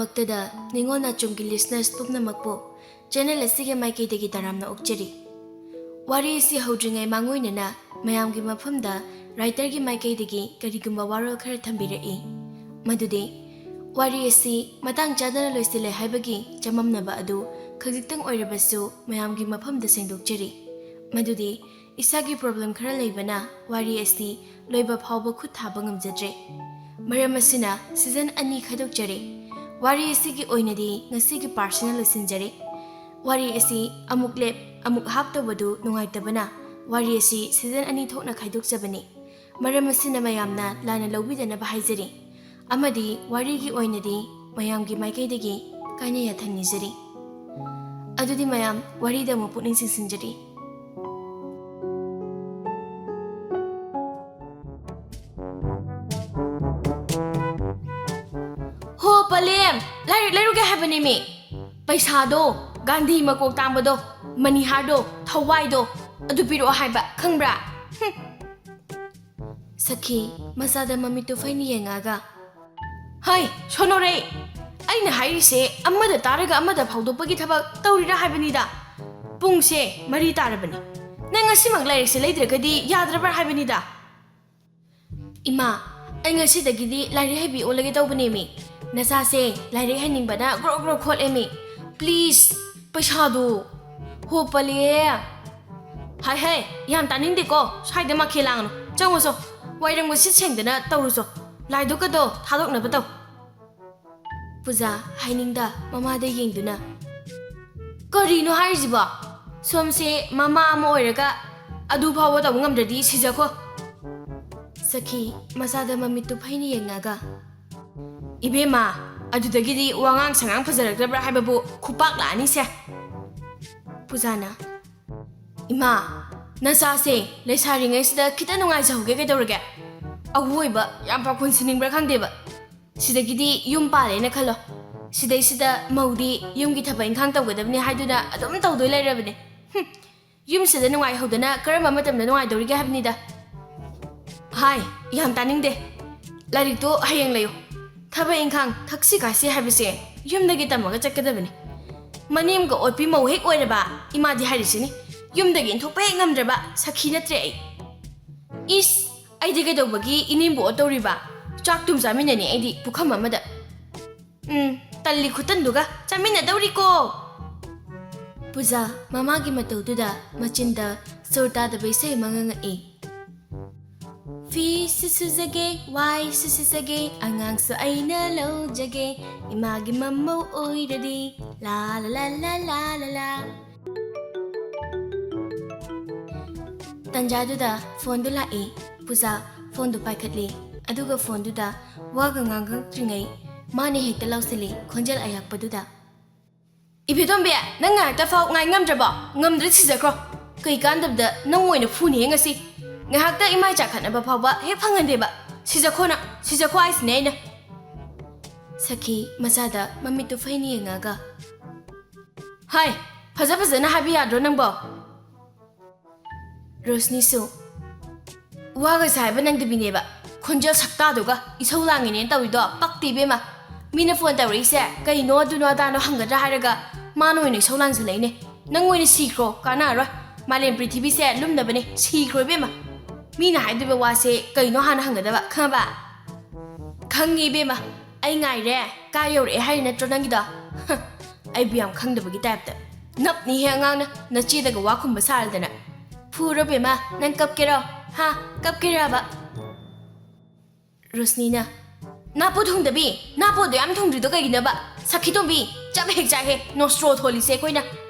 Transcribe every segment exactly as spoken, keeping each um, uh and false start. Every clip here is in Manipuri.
ꯃꯛꯇꯗ ꯅꯤꯉꯣꯜ ꯅꯥꯆꯣꯝꯒꯤ listeners ꯄꯨꯝꯅꯃꯛꯄꯨ channel ꯑꯁꯤꯒꯤ ꯃꯥꯏꯀꯩꯗꯒꯤ ꯇꯔꯥꯝꯅ ꯑꯣꯛꯆꯔꯤ꯫ ꯋꯥꯔꯤ ꯑꯁꯤ ꯍꯧꯗ꯭ꯔꯤꯉꯩ ꯃꯥꯡꯑꯣꯏꯅꯅ ꯃꯌꯥꯝꯒꯤ ꯃꯐꯝꯗ writerꯒꯤ ꯃꯥꯏꯀꯩꯗꯒꯤ ꯀꯔꯤꯒꯨꯝꯕ ꯋꯥꯔꯣꯜ ꯈꯔ ꯊꯝꯕꯤꯔꯛꯏ꯫ ꯃꯗꯨꯗꯤ, ꯋꯥꯔꯤ ꯑꯁꯤ ꯃꯇꯥꯡ ꯆꯥꯗꯅ ꯂꯣꯏꯁꯤꯜꯂꯦ ꯍꯥꯏꯕꯒꯤ ꯆꯃꯝꯅꯕ ꯑꯗꯨ ꯈꯖꯤꯛꯇꯪ ꯑꯣꯏꯔꯕꯁꯨ ꯃꯌꯥꯝꯒꯤ ꯃꯐꯝꯗ ꯁꯦꯡꯗꯣꯛꯆꯔꯤ꯫ ꯃꯗꯨꯗꯤ, ꯏꯁꯥꯒꯤ problem ꯈꯔ ꯂꯩꯕꯅ ꯋꯥꯔꯤ ꯑꯁꯤ ꯂꯣꯏꯕ ꯐꯥꯎꯕ ꯈꯨꯠ ꯊꯥꯕ ꯉꯝꯖꯗ꯭ꯔꯦ꯫ ꯃꯔꯝ ꯑꯁꯤꯅ season ꯑꯅꯤ ꯈꯥꯏꯗꯣꯛꯆꯔꯦ꯫ ꯋꯥꯔꯤ ꯑꯁꯤꯒꯤ ꯑꯣꯏꯅꯗꯤ ꯉꯁꯤꯒꯤ part ꯁꯤꯅ ꯂꯣꯏꯁꯤꯟꯖꯔꯦ꯫ ꯋꯥꯔꯤ ꯑꯁꯤ ꯑꯃꯨꯛ ꯂꯦꯞ, ꯑꯃꯨꯛ ꯍꯥꯞ ꯇꯧꯕꯗꯨ ꯅꯨꯡꯉꯥꯏꯇꯕꯅ ꯋꯥꯔꯤ ꯑꯁꯤ season ꯑꯅꯤ ꯊꯣꯛꯅ ꯈꯥꯏꯗꯣꯛꯆꯕꯅꯤ꯫ ꯃꯔꯝ ꯑꯁꯤꯅ ꯃꯌꯥꯝꯅ ꯂꯥꯟꯅ ꯂꯧꯕꯤꯗꯅꯕ ꯍꯥꯏꯖꯔꯤ꯫ ꯑꯃꯗꯤ ꯋꯥꯔꯤꯒꯤ ꯑꯣꯏꯅꯗꯤ ꯃꯌꯥꯝꯒꯤ ꯃꯥꯏꯀꯩꯗꯒꯤ ꯀꯥꯏꯅ ꯌꯥꯊꯪ ꯅꯤꯖꯔꯤ꯫ ꯑꯗꯨꯗꯤ ꯃꯌꯥꯝ ꯋꯥꯔꯤꯗ ꯑꯃꯨꯛ ꯄꯨꯛꯅꯤꯡ ꯆꯤꯡꯁꯤꯟꯖꯔꯤ꯫ ꯍꯣ ꯄꯂꯦꯝ, ꯂꯥꯏꯔꯤꯛ ꯂꯩꯔꯨꯒꯦ ꯍꯥꯏꯕꯅꯦꯃꯤ꯫ ꯄꯩꯁꯥꯗꯣ, ꯒꯥꯟꯙꯤ ꯃꯀꯣꯛ ꯇꯥꯡꯕꯗꯣ, ꯃꯅꯤꯍꯥꯔꯗꯣ, ꯊꯋꯥꯏꯗꯣ, ꯑꯗꯨ ꯄꯤꯔꯛꯑꯣ ꯍꯥꯏꯕ, ꯈꯪꯕ꯭ꯔꯥ? ꯍꯨꯝ꯫ ꯁꯈꯤ, ꯃꯆꯥꯗ ꯃꯃꯤꯠꯇꯨ ꯐꯩꯅ ꯌꯦꯡꯉꯒ, "ꯍꯩ, ꯁꯣꯅꯣꯔꯦ! ꯑꯩꯅ ꯍꯥꯏꯔꯤꯁꯦ ꯑꯃꯗ ꯇꯥꯔꯒ ꯑꯃꯗ ꯐꯥꯎꯗꯣꯛꯄꯒꯤ ꯊꯕꯛ ꯇꯧꯔꯤꯔꯥ ꯍꯥꯏꯕꯅꯤꯗ꯫ ꯄꯨꯡꯁꯦ ꯃꯔꯤ ꯇꯥꯔꯕꯅꯤ꯫ ꯅꯪ ꯉꯁꯤꯃꯛ ꯂꯥꯏꯔꯤꯛꯁꯦ ꯂꯩꯗ꯭ꯔꯒꯗꯤ ꯌꯥꯗ꯭ꯔꯕ꯭ꯔꯥ ꯍꯥꯏꯕꯅꯤꯗ꯫" "ꯏꯃꯥ, ꯑꯩ ꯉꯁꯤꯗꯒꯤꯗꯤ ꯂꯥꯏꯔꯤꯛ ꯍꯩꯕꯤ ꯑꯣꯜꯂꯒꯦ ꯇꯧꯕꯅꯦꯃꯤ꯫ ꯅꯆꯥꯁꯦ ꯂꯥꯏꯔꯤꯛ ꯍꯩꯅꯤꯡꯕꯅ ꯒ꯭ꯔꯣ ꯒ꯭ꯔꯣ ꯈꯣꯠꯂꯦꯃꯤ꯫ Please, ꯄꯩꯁꯥꯗꯨ꯫" "ꯍꯣ ꯄꯂꯦ!" "ꯍꯥꯏ ꯍꯥꯏ, ꯌꯥꯝ ꯇꯥꯅꯤꯡꯗꯦꯀꯣ, ꯁ꯭ꯋꯥꯏꯗ ꯃꯈꯦꯜ ꯂꯥꯡꯅꯨ꯫ ꯆꯪꯉꯣ ꯆꯣ, ꯋꯥꯏꯔꯝꯒ ꯁꯤꯠ ꯁꯦꯡꯗꯅ ꯇꯧꯔꯨꯆꯣ꯫ ꯂꯥꯏꯗꯨꯛꯀꯗꯣ ꯊꯥꯗꯣꯛꯅꯕ ꯇꯧ꯫" ꯄꯨꯖꯥ ꯍꯥꯏꯅꯤꯡꯗ ꯃꯃꯥꯗ ꯌꯦꯡꯗꯨꯅ, "ꯀꯔꯤꯅꯣ ꯍꯥꯏꯔꯤꯁꯤꯕꯣ? ꯁꯣꯝꯁꯦ ꯃꯃꯥ ꯑꯃ ꯑꯣꯏꯔꯒ ꯑꯗꯨ ꯐꯥꯎꯕ ꯇꯧꯕ ꯉꯝꯗ꯭ꯔꯗꯤ ꯁꯤꯖꯈꯣ꯫" ꯁꯈꯤ ꯃꯆꯥꯗ ꯃꯃꯤꯠꯇꯨ ꯐꯩꯅ ꯌꯦꯡꯉꯒ, "ꯏꯕꯦꯝꯃ, ꯑꯗꯨꯗꯒꯤꯗꯤ ꯋꯥꯉꯥꯡ ꯁꯉꯥꯡ ꯐꯖꯔꯛꯇꯕ꯭ꯔꯥ ꯍꯥꯏꯕꯕꯨ ꯈꯨꯄꯥꯛ ꯂꯥꯛꯑꯅꯤꯁꯦ꯫" ꯄꯨꯖꯥꯅ, "ꯏꯃꯥ, ꯅꯆꯥꯁꯦ ꯂꯩꯁꯥꯔꯤꯉꯩꯁꯤꯗ ꯈꯤꯇ ꯅꯨꯡꯉꯥꯏꯖꯍꯧꯒꯦ ꯀꯩꯗꯧꯔꯒꯦ? ꯑꯋꯣꯏꯕ ꯌꯥꯝ ꯄꯥꯈꯣꯟ ꯁꯤꯅꯤꯡꯕ꯭ꯔꯥ ꯈꯪꯗꯦꯕ꯫ ꯁꯤꯗꯒꯤꯗꯤ ꯌꯨꯝ ꯄꯥꯜꯂꯦꯅ ꯈꯜꯂꯣ꯫ ꯁꯤꯗꯩꯁꯤꯗ ꯃꯧꯗꯤ ꯌꯨꯝꯒꯤ ꯊꯕꯛ ꯏꯪꯈꯥꯡ ꯇꯧꯒꯗꯕꯅꯤ ꯍꯥꯏꯗꯨꯅ ꯑꯗꯨꯝ ꯇꯧꯗꯣꯏ ꯂꯩꯔꯕꯅꯦ꯫ ꯍꯨꯝ, ꯌꯨꯝꯁꯤꯗ ꯅꯨꯡꯉꯥꯏꯍꯧꯗꯅ ꯀꯔꯝꯕ ꯃꯇꯝꯗ ꯅꯨꯡꯉꯥꯏꯗꯧꯔꯤꯒꯦ ꯍꯥꯏꯕꯅꯤꯗ꯫" "ꯍꯥꯏ, ꯌꯥꯝ ꯇꯥꯅꯤꯡꯗꯦ꯫ ꯂꯥꯏꯔꯤꯛꯇꯣ ꯍꯌꯦꯡ ꯂꯩꯌꯨ꯫" ꯊꯕꯛ ꯏꯪꯈꯥꯡ, ꯊꯛꯁꯤ ꯈꯥꯁꯤ ꯍꯥꯏꯕꯁꯦ ꯌꯨꯝꯗꯒꯤ ꯇꯝꯃꯒ ꯆꯠꯀꯗꯕꯅꯤ꯫ ꯃꯅꯦꯝꯒ ꯑꯣꯠꯄꯤ ꯃꯧ ꯍꯦꯛ ꯑꯣꯏꯔꯕ ꯏꯃꯥꯗꯤ ꯍꯥꯏꯔꯤꯁꯤꯅꯤ, ꯌꯨꯝꯗꯒꯤ ꯏꯟꯊꯣꯛꯄ ꯍꯦꯛ ꯉꯝꯗ꯭ꯔꯕ ꯁꯈꯤ ꯅꯠꯇ꯭ꯔꯦ ꯑꯩ꯫ ꯏꯁ, ꯑꯩꯗꯤ ꯀꯩꯗꯧꯕꯒꯤ ꯏꯅꯦꯝꯕꯨ ꯑꯣꯠꯇꯧꯔꯤꯕ? ꯆꯥꯛꯇꯨꯝ ꯆꯥꯃꯤꯟꯅꯅꯤ ꯑꯩꯗꯤ ꯄꯨꯈꯝ ꯑꯃꯗ꯫ ꯎꯝ, ꯇꯜꯂꯤ ꯈꯨꯇꯟꯗꯨꯒ ꯆꯥꯃꯤꯟꯅꯗꯧꯔꯤꯀꯣ꯫ ꯄꯨꯖꯥ ꯃꯃꯥꯒꯤ ꯃꯇꯧꯗꯨꯗ ꯃꯆꯤꯟꯗ ꯁꯨꯔ ꯇꯥꯗꯕ ꯏꯁꯩ ꯑꯃ ꯉꯪꯉꯛꯏ꯫ ꯐꯤꯁꯨ ꯁꯨꯖꯒꯦ, ꯋꯥꯏꯁꯨ ꯁꯤꯠꯆꯒꯦ, ꯑꯉꯥꯡꯁꯨ ꯑꯩꯅ ꯂꯧꯖꯒꯦ, ꯏꯃꯥꯒꯤ ꯃꯃꯧ ꯑꯣꯏꯔꯗꯤ꯫ ꯂꯥ ꯂꯥ ꯂꯥ ꯂꯥ ꯂꯥ ꯂꯥ ꯂꯥ꯫ ꯇꯟꯖꯥꯗꯨꯗ ꯐꯣꯟꯗꯨ ꯂꯥꯛꯏ꯫ ꯄꯨꯖꯥ ꯐꯣꯟꯗꯨ ꯄꯥꯏꯈꯠꯂꯤ, ꯑꯗꯨꯒ ꯐꯣꯟꯗꯨꯗ ꯋꯥꯒ ꯉꯥꯡꯉꯛꯇ꯭ꯔꯤꯉꯩ ꯃꯥꯅ ꯍꯦꯛꯇ ꯂꯥꯎꯁꯤꯜꯂꯤ ꯈꯣꯟꯖꯦꯜ ꯑꯌꯥꯛꯄꯗꯨꯗ꯫ "ꯏꯕꯦꯇꯣꯝꯕꯤ, ꯅꯪ ꯉꯥꯏꯍꯥꯛꯇ ꯐꯥꯎ ꯉꯥꯏ ꯉꯝꯗ꯭ꯔꯕꯣ? ꯉꯝꯗ꯭ꯔꯗꯤ ꯁꯤꯖꯈ꯭ꯔꯣ꯫ ꯀꯩ ꯀꯥꯟꯗꯕꯗ ꯅꯪ ꯑꯣꯏꯅ ꯐꯨꯅꯤꯍꯦ ꯉꯁꯤ꯫ ꯉꯥꯏꯍꯥꯛꯇ ꯏꯃꯥ ꯏꯆꯥ ꯈꯠꯅꯕ ꯐꯥꯎꯕ ꯍꯦꯛ ꯐꯪꯍꯟꯗꯦꯕ꯫ ꯁꯤꯖꯈꯣ ꯅꯪ, ꯁꯤꯖꯈꯣ ꯍꯥꯏꯁꯤꯅꯦ ꯑꯩꯅ꯫" ꯁꯈꯤ ꯃꯆꯥꯗ ꯃꯃꯤꯠꯇꯨ ꯐꯩꯅ ꯌꯦꯡꯉꯒ, "ꯍꯥꯏ, ꯐꯖ ꯐꯖꯅ ꯍꯥꯏꯕ ꯌꯥꯗ꯭ꯔꯣ ꯅꯪꯕꯣ?" ꯔꯣꯁꯅꯤꯁꯨ, "ꯋꯥꯒꯁꯦ ꯍꯥꯏꯕ ꯅꯪꯗꯕꯤꯅꯦꯕ, ꯈꯣꯟꯖꯦꯜ ꯁꯛꯇꯥꯗꯨꯒ ꯏꯁꯧ ꯂꯥꯡꯉꯤꯅꯦꯅ ꯇꯧꯔꯤꯗꯣ ꯄꯛꯇꯦ ꯏꯕꯦꯝꯃ꯫ ꯃꯤꯅ ꯐꯣꯟ ꯇꯧꯔꯛꯏꯁꯦ ꯀꯩꯅꯣ ꯑꯗꯨꯅꯣ ꯑꯗꯥꯅꯣ ꯍꯪꯒꯗ꯭ꯔꯥ ꯍꯥꯏꯔꯒ ꯃꯥꯅ ꯑꯣꯏꯅ ꯏꯁꯧ ꯂꯥꯡꯁꯤꯜꯂꯛꯏꯅꯦ꯫ ꯅꯪ ꯑꯣꯏꯅ ꯁꯤꯈ꯭ꯔꯣ, ꯀꯥꯟꯅꯔꯔꯣꯏ꯫ ꯃꯥꯂꯦꯝ ꯄ꯭ꯔꯤꯊꯤꯕꯤꯁꯦ ꯂꯨꯝꯗꯕꯅꯦ, ꯁꯤꯈ꯭ꯔꯣ ꯏꯕꯦꯝꯃ꯫ ꯃꯤꯅ ꯍꯥꯏꯗꯣꯏꯕ ꯋꯥꯁꯦ ꯀꯩꯅꯣ ꯍꯥꯟꯅ ꯍꯪꯒꯗꯕ, ꯈꯪꯉꯕ?" "ꯈꯪꯉꯤ ꯏꯕꯦꯝꯃ, ꯑꯩ ꯉꯥꯏꯔꯦ꯫ ꯀꯥꯏ ꯌꯧꯔꯛꯑꯦ ꯍꯥꯏꯔꯤ ꯅꯠꯇ꯭ꯔꯣ ꯅꯪꯒꯤꯗꯣ?" "ꯍ, ꯑꯩꯕꯨ ꯌꯥꯝ ꯈꯪꯗꯕꯒꯤ ꯇꯥꯏꯞꯇ꯫ ꯅꯞꯅꯤꯍꯦ ꯑꯉꯥꯡꯅ, ꯅꯆꯦꯗꯒ ꯋꯥ ꯈꯨꯝꯕ ꯁꯥꯔꯗꯅ꯫ ꯐꯨꯔꯣ ꯕꯦꯝꯃ, ꯅꯪ ꯀꯞꯀꯦꯔꯣ? ꯍꯥ, ꯀꯞꯀꯦꯔꯕ?" ꯔꯣꯁꯅꯤꯅ, "ꯅꯥꯄꯨ ꯊꯣꯡꯗꯕꯤ, ꯅꯥꯄꯨꯗꯣ ꯌꯥꯝ ꯊꯣꯡꯗ꯭ꯔꯤꯗꯣ ꯀꯩꯒꯤꯅꯣꯕ? ꯁꯈꯤꯇꯣꯝꯕꯤ, ꯆꯞ ꯍꯦꯛ ꯆꯥꯏꯍꯦ, ꯅꯣꯁꯇ꯭ꯔꯣ ꯊꯣꯜꯂꯤꯁꯦ ꯑꯩꯈꯣꯏꯅ꯫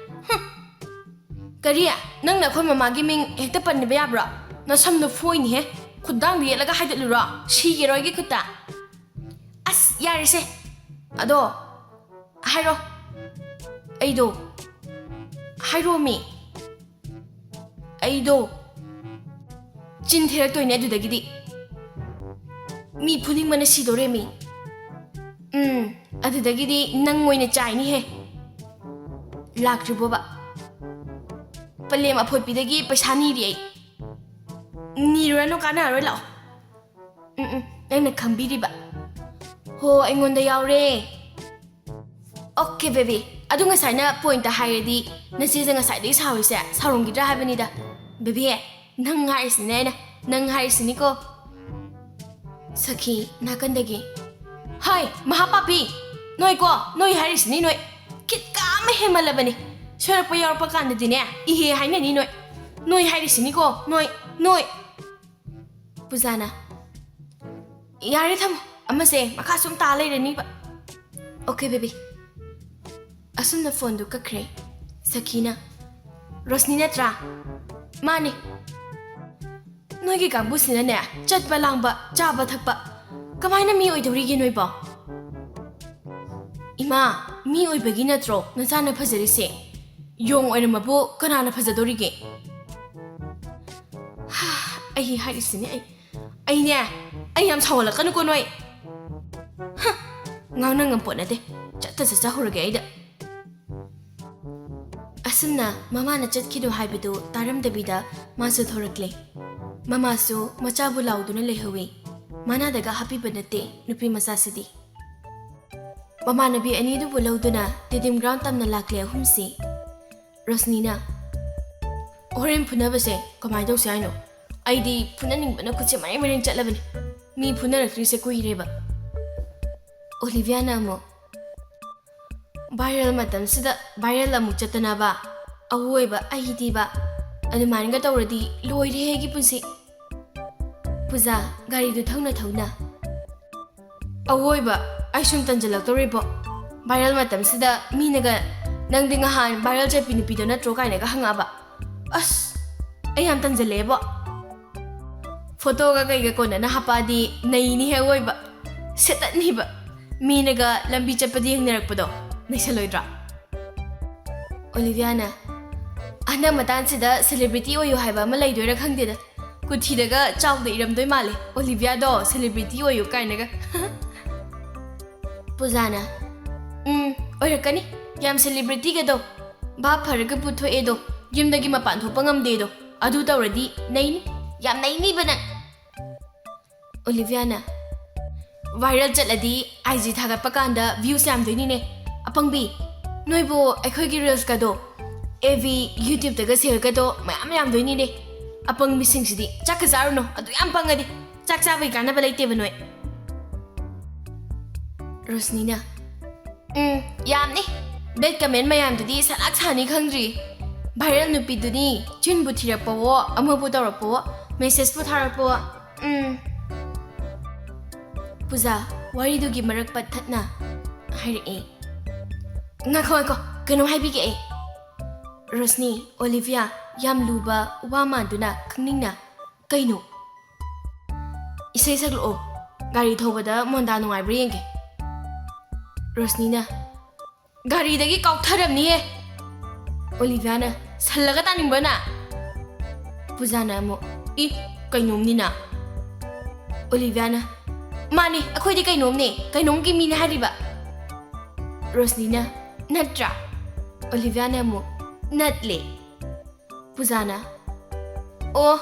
ꯍꯨꯝ꯫ ꯀꯔꯤ? ꯅꯪꯅ ꯑꯩꯈꯣꯏ ꯃꯃꯥꯒꯤ ꯃꯤꯡ ꯍꯦꯛꯇ ꯄꯟꯕ ꯌꯥꯕ꯭ꯔꯣ? ꯅꯁꯝꯗꯣ ꯐꯣꯏꯅꯤꯍꯦ꯫ ꯈꯨꯠꯗꯥꯡꯗ ꯌꯦꯠꯂꯒ ꯍꯥꯏꯗꯠꯂꯨꯔꯣ? ꯁꯤꯒꯦꯔꯣ ꯑꯩꯒꯤ ꯈꯨꯠꯇ?" "ꯑꯁ, ꯌꯥꯔꯦꯁꯦ꯫ ꯑꯗꯣ, ꯍꯥꯏꯔꯣ꯫ ꯑꯩꯗꯣ, ꯍꯥꯏꯔꯣꯃꯤ꯫ ꯑꯩꯗꯣ ꯆꯤꯟ ꯊꯤꯔꯛꯇꯣꯏꯅꯦ ꯑꯗꯨꯗꯒꯤꯗꯤ꯫ ꯃꯤ ꯐꯨꯅꯤꯡꯕꯅ ꯁꯤꯗꯣꯔꯦꯃꯤ꯫ ꯎꯝ, ꯑꯗꯨꯗꯒꯤꯗꯤ ꯅꯪ ꯑꯣꯏꯅ ꯆꯥꯏꯅꯤꯍꯦ꯫ ꯂꯥꯛꯇ꯭ꯔꯤꯕꯣꯕ? ꯄꯂꯦꯝ ꯑꯐꯣꯠꯄꯤꯗꯒꯤ ꯄꯩꯁꯥ ꯅꯤꯔꯤ ꯑꯩ꯫ ꯅꯤꯔꯨꯔꯅꯨ, ꯀꯥꯟꯅꯔꯔꯣꯏ, ꯂꯥꯛꯑꯣ꯫ ꯎꯝ, ꯎꯝ, ꯅꯪꯅ ꯈꯪꯕꯤꯔꯤꯕ꯫ ꯍꯣ, ꯑꯩꯉꯣꯟꯗ ꯌꯥꯎꯔꯦ꯫ ꯑꯣꯀꯦ ꯕꯦꯕꯤ, ꯑꯗꯨ ꯉꯁꯥꯏꯅ ꯄꯣꯏꯟꯠꯇ ꯍꯥꯏꯔꯗꯤ ꯅꯆꯦꯁꯦ ꯉꯁꯥꯏꯗꯒꯤ ꯁꯥꯎꯔꯤꯁꯦ ꯁꯥꯎꯔꯝꯈꯤꯗ꯭ꯔꯥ ꯍꯥꯏꯕꯅꯤꯗ꯫ ꯕꯦꯕꯤ, ꯅꯪ ꯍꯥꯏꯔꯤꯁꯤꯅꯦ ꯑꯩꯅ, ꯅꯪ ꯍꯥꯏꯔꯤꯁꯤꯅꯤꯀꯣ꯫ ꯁꯈꯤ ꯅꯥꯀꯟꯗꯒꯤ, ꯍꯥꯏ ꯃꯍꯥꯄꯥꯄꯤ, ꯅꯣꯏꯀꯣ, ꯅꯣꯏ ꯍꯥꯏꯔꯤꯁꯤꯅꯤ ꯅꯣꯏ꯫ ꯈꯤꯠꯀ ꯑꯃ ꯍꯦꯟꯃꯜꯂꯕꯅꯤ꯫ ꯁꯣꯏꯔꯛꯄ ꯌꯥꯎꯔꯛꯄ ꯀꯥꯟꯗꯗꯤꯅꯦ, ꯏꯍꯦ ꯍꯥꯏꯅꯅꯤ ꯅꯣꯏ꯫ ꯅꯣꯏ ꯍꯥꯏꯔꯤꯁꯤꯅꯤꯀꯣ, ꯅꯣꯏ, ꯅꯣꯏ꯫ ꯄꯨꯖꯥꯅ, ꯌꯥꯔꯦ ꯊꯝꯃꯣ, ꯑꯃꯁꯦ ꯃꯈꯥ ꯁꯨꯝ ꯇꯥ ꯂꯩꯔꯅꯤꯕ꯫ Okay baby. ꯑꯁꯨꯝꯅ ꯐꯣꯟꯗꯨ ꯀꯛꯈ꯭ꯔꯦ꯫ ꯁꯈꯤꯅ, ꯔꯣꯁꯅꯤ ꯅꯠꯇ꯭ꯔꯥ? ꯃꯥꯅꯦ꯫ ꯅꯣꯏꯒꯤ ꯀꯥꯡꯕꯨꯁꯤꯅꯅꯦ, ꯆꯠꯄ ꯂꯥꯡꯕ, ꯆꯥꯕ ꯊꯛꯄ, ꯀꯃꯥꯏꯅ ꯃꯤ ꯑꯣꯏꯗꯧꯔꯤꯒꯦ ꯅꯣꯏꯕꯣ? ꯏꯃꯥ, ꯃꯤ ꯑꯣꯏꯕꯒꯤ ꯅꯠꯇ꯭ꯔꯣ ꯅꯆꯥꯅ ꯐꯖꯔꯤꯁꯦ? ꯌꯣꯡ ꯑꯣꯏꯔꯝꯃꯕꯨ ꯀꯅꯥꯅ ꯐꯖꯗꯧꯔꯤꯒꯦ? ꯍꯥ, ꯑꯩ ꯍꯥꯏꯔꯤꯁꯤꯅꯦ ꯑꯩ꯫ ꯑꯩꯅꯦ, ꯑꯩ ꯌꯥꯝ ꯁꯥꯎꯍꯜꯂꯛꯀꯅꯨꯀꯣ ꯅꯣꯏ꯫ ꯍ, ꯉꯥꯡꯅ ꯉꯝꯄꯣꯠ ꯅꯠꯇꯦ꯫ ꯆꯠꯇ ꯆꯠꯆꯍꯧꯔꯒꯦ ꯑꯩꯗ꯫ ꯑꯁꯨꯝꯅ ꯃꯃꯥꯅ ꯆꯠꯈꯤꯅꯨ ꯍꯥꯏꯕꯗꯨ ꯇꯥꯔꯝꯗꯕꯤꯗ ꯃꯥꯁꯨ ꯊꯣꯔꯛꯂꯦ꯫ ꯃꯃꯥꯁꯨ ꯃꯆꯥꯕꯨ ꯂꯥꯎꯗꯨꯅ ꯂꯩꯍꯧꯋꯤ꯫ ꯃꯅꯥꯗꯒ ꯍꯥꯞꯄꯤꯕ ꯅꯠꯇꯦ ꯅꯨꯄꯤ ꯃꯆꯥꯁꯤꯗꯤ꯫ ꯃꯃꯥꯟꯅꯕꯤ ꯑꯅꯤꯗꯨꯕꯨ ꯂꯧꯗꯨꯅ ꯇꯦꯗꯤꯝ ꯒ꯭ꯔꯥꯎꯟ ꯇꯝꯅ ꯂꯥꯛꯂꯦ ꯑꯍꯨꯝꯁꯤ꯫ ꯔꯣꯁꯅꯤꯅ, ꯍꯣꯔꯦꯟ ꯐꯨꯅꯕꯁꯦ ꯀꯃꯥꯏꯅ ꯇꯧꯁꯦ ꯍꯥꯏꯅꯣ? ꯑꯩꯗꯤ ꯐꯨꯅꯅꯤꯡꯕꯅ ꯈꯨꯠꯁꯦ ꯃꯔꯦꯡ ꯃꯔꯦꯡ ꯆꯠꯂꯕꯅꯤ꯫ ꯃꯤ ꯐꯨꯅꯔꯛꯇ꯭ꯔꯤꯁꯦ ꯀꯨꯏꯔꯦꯕ꯫ ꯑꯣꯂꯤꯚꯤꯌꯥꯅ ꯑꯃꯨꯛ, ꯚꯥꯏꯔꯦꯜ ꯃꯇꯝꯁꯤꯗ ꯚꯥꯏꯔꯦꯜ ꯑꯃꯨꯛ ꯆꯠꯇꯅꯕ, ꯑꯋꯣꯏꯕ ꯑꯩꯗꯤꯕ, ꯑꯗꯨꯃꯥꯏꯅꯒ ꯇꯧꯔꯗꯤ ꯂꯣꯏꯔꯦ ꯑꯩꯒꯤ ꯄꯨꯟꯁꯤ꯫ ꯄꯨꯖꯥ ꯒꯥꯔꯤꯗꯨ ꯊꯧꯅ ꯊꯧꯅ, ꯑꯋꯣꯏꯕ ꯑꯩ ꯁꯨꯝ ꯇꯟꯖꯜꯂꯛꯇꯧꯔꯦꯕꯣ꯫ ꯚꯥꯏꯔꯦꯜ ꯃꯇꯝꯁꯤꯗ ꯃꯤꯅꯒ, "ꯅꯪꯗꯤ ꯉꯍꯥꯟ ꯚꯥꯏꯔꯦꯜ ꯆꯠꯄꯤ ꯅꯨꯄꯤꯗꯣ ꯅꯠꯇ꯭ꯔꯣ?" ꯀꯥꯏꯅꯒ ꯍꯪꯉꯛꯑꯕ꯫ ꯑꯁ, ꯑꯩ ꯌꯥꯝ ꯇꯟꯖꯜꯂꯛꯑꯦꯕꯣ꯫ ꯐꯣꯇꯣꯒ ꯀꯩꯒ ꯀꯣꯟꯅꯅ ꯍꯥꯞꯄꯛꯑꯗꯤ ꯅꯩꯅꯤꯍꯦ ꯑꯋꯣꯏꯕ꯫ ꯁꯦꯠꯇꯠꯅꯤꯕ꯫ ꯃꯤꯅꯒ ꯂꯝꯕꯤ ꯆꯠꯄꯗ ꯌꯦꯡꯅꯔꯛꯄꯗꯣ ꯅꯩꯁꯜꯂꯣꯏꯗ꯭ꯔꯣ? ꯑꯣꯂꯤꯚꯤꯌꯥꯅ, "ꯍꯟꯗꯛ ꯃꯇꯥꯡꯁꯤꯗ ꯁꯦꯂꯦꯕ꯭ꯔꯤꯇꯤ ꯑꯣꯏꯌꯨ ꯍꯥꯏꯕ ꯑꯃ ꯂꯩꯗꯣꯏꯔꯥ ꯈꯪꯗꯦꯗ꯫ ꯀꯨꯊꯤꯗꯒ ꯆꯥꯎꯅ ꯏꯔꯝꯗꯣꯏ ꯃꯥꯜꯂꯦ, 'ꯑꯣꯂꯤꯚꯤꯌꯥꯗꯣ ꯁꯦꯂꯦꯕ꯭ꯔꯤꯇꯤ ꯑꯣꯏꯌꯨ' ꯀꯥꯏꯅꯒ"꯫ ꯄꯨꯖꯥꯅ, "ꯎꯝ, ꯑꯣꯏꯔꯛꯀꯅꯤ꯫ ꯌꯥꯝ ꯁꯦꯂꯦꯕ꯭ꯔꯤꯇꯤꯒꯗꯣ꯫ ꯚꯥꯞ ꯐꯔꯒ ꯄꯨꯊꯣꯛꯑꯦꯗꯣ, ꯌꯨꯝꯗꯒꯤ ꯃꯄꯥꯟ ꯊꯣꯛꯄ ꯉꯝꯗꯦꯗꯣ꯫ ꯑꯗꯨ ꯇꯧꯔꯗꯤ ꯅꯩꯅꯤ꯫ ꯌꯥꯝ ꯅꯩꯅꯤꯕ ꯅꯪ"꯫ ꯑꯣꯂꯤꯚꯤꯌꯥꯅ, Viral ꯆꯠꯂꯗꯤ I G ꯊꯥꯒꯠꯄ ꯀꯥꯟꯗ views ꯌꯥꯝꯗꯣꯏꯅꯤꯅꯦ꯫ ꯑꯄꯪꯕꯤ, ꯅꯣꯏꯕꯨ ꯑꯩꯈꯣꯏꯒꯤ reels ꯀꯗꯣ F B, YouTube ꯇꯒ share ꯀꯗꯣ ꯃꯌꯥꯝ ꯌꯥꯝꯗꯣꯏꯅꯤꯅꯦ꯫ ꯑꯄꯪꯕꯤꯁꯤꯡꯁꯤꯗꯤ ꯆꯥꯛꯀ ꯆꯥꯔꯨꯅꯨ, ꯑꯗꯨ ꯌꯥꯝ ꯄꯪꯉꯗꯤ꯫ ꯆꯥꯛ ꯆꯥꯕꯒꯤ ꯀꯥꯟꯅꯕ ꯂꯩꯇꯦꯕ ꯅꯣꯏ꯫ ꯔꯣꯁꯅꯤꯅ, "ꯎꯝ, ꯌꯥꯝꯅꯤ꯫ Bad comment ꯃꯌꯥꯝꯗꯨꯗꯤ ꯁꯂꯥꯛ ꯁꯥꯅꯤ ꯈꯪꯗ꯭ꯔꯤ꯫ Viral ꯅꯨꯄꯤꯗꯨꯅꯤ ꯆꯤꯟꯕꯨ ꯊꯤꯔꯛꯄꯋꯣ, ꯑꯃꯕꯨ ꯇꯧꯔꯛꯄꯋꯣ, message ꯄꯨ ꯊꯥꯔꯛꯄꯋꯣ꯫ ꯎꯝ꯫" ꯄꯨꯖꯥ ꯋꯥꯔꯤꯗꯨꯒꯤ ꯃꯔꯛ ꯄꯠ ꯊꯠꯅ ꯍꯥꯏꯔꯛꯑꯦ, "ꯉꯥꯏꯈꯣ, ꯉꯥꯏꯈꯣ, ꯀꯩꯅꯣꯝ ꯍꯥꯏꯕꯤꯒꯦ ꯑꯩ꯫" ꯔꯣꯁꯅꯤ, ꯑꯣꯂꯤꯚꯤꯌꯥ ꯌꯥꯝ ꯂꯨꯕ ꯋꯥ ꯃꯥꯟꯗꯨꯅ ꯈꯪꯅꯤꯡꯅ, "ꯀꯩꯅꯣ?" "ꯏꯁꯩ ꯁꯛꯂꯛꯑꯣ, ꯒꯥꯔꯤ ꯊꯧꯕꯗ ꯃꯣꯟꯗꯥ ꯅꯨꯡꯉꯥꯏꯕ꯭ꯔꯥ ꯌꯦꯡꯒꯦ꯫" ꯔꯣꯁꯅꯤꯅ, "ꯒꯥꯔꯤꯗꯒꯤ ꯀꯥꯎꯊꯔꯝꯅꯤꯍꯦ꯫" ꯑꯣꯂꯤꯚꯤꯌꯥꯅ, "ꯁꯜꯂꯒ ꯇꯥꯅꯤꯡꯕ꯭ꯔꯣ ꯅꯪ?" ꯄꯨꯖꯥꯅ ꯑꯃꯨꯛ, "ꯏ, ꯀꯩꯅꯣꯝꯅꯤꯅ꯫" ꯑꯣꯂꯤꯚꯤꯌꯥꯅ, "ꯃꯥꯅꯤ, ꯑꯩꯈꯣꯏꯗꯤ ꯀꯩꯅꯣꯝꯅꯦ, ꯀꯩꯅꯣꯝꯒꯤ ꯃꯤꯅꯦ ꯍꯥꯏꯔꯤꯕ꯫" ꯔꯣꯁꯅꯤꯅ, "ꯅꯠꯇ꯭ꯔꯥ?" ꯑꯣꯂꯤꯚꯤꯌꯥꯅ ꯑꯃꯨꯛ, "ꯅꯠꯂꯦ꯫" ꯄꯨꯖꯥꯅ, "ꯑꯣ,